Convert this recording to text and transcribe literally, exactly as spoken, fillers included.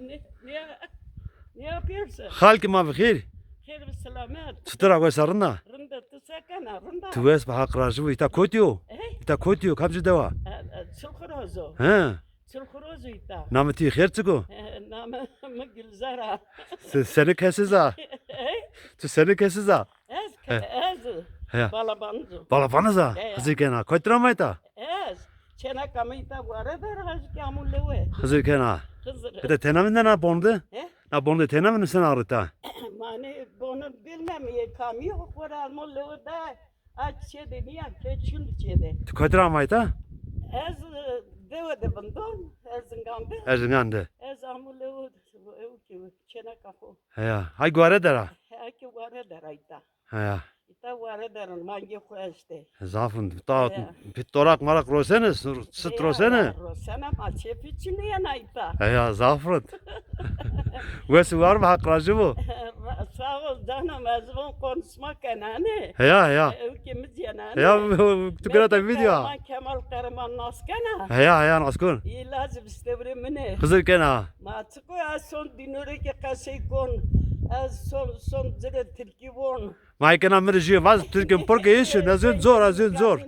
Ne, ne, ne yapıyorsun? Xalkê ma bi xêr. Xêr bi selamet. Çitur a, wes a, rind a? Rind a, tu se kena, rind a? Tu wes bi, Haq razî bo. Îta kotî yo? Hey? Îta kotî yo, kamcî dewa? E, e, Çilxiroz o. He. Çilxiroz o îta. Namê tu xêr çik o? E, namê mi Gülzar a. Se-, senî kes iz a? Hey? Tu senî kes iz a? Ez, He. ez. He. Balabanız o. Balabanız a? He. Xizir kena. Kotî ra ama îta? Ez. Çêneka mi îta ware der, ez kî amo lewe. Xizir kena. Xizir. Bide têna vindena bonde? He? Na bonde têna vindena arita. Mani bonde bilmem, ye kamî xo ra amo lewe de. A çê de nîya, ke çin çê de. Tu kotî ra ama îta? Ez, e, dewe de vindon, Erzingan de. Erzingan de. Ez amo lewe, ew ki çêneka xo. Heya. Hay ware der a? He, ki ware der a îta. Heya. Îta ware der in, mangê xo estê. Zaf rind. Ta Heya. Pit toraq maraq rosene, sit Heya, rosene? Rosena ma çê pî çinî yena îta. Heya, zaf rind. Wes û war bi, Haq razî bo. Sağ ol canım, ez von konuşma kenane. Heya, heya. Ew ki mi cenane. Heya, tu gera ta video. Kemal, Kemal Karaman nas kena. Heya, heya, nas kon. Îlacı bistevrê mine. Xizir kena. Ma çiko ez son dînorê ke qesey kon. Ez son, son ci rê tirkî von. Ma kena mi rê jû vaz, tirkî pir ke yeşin, ez zor, ez zor.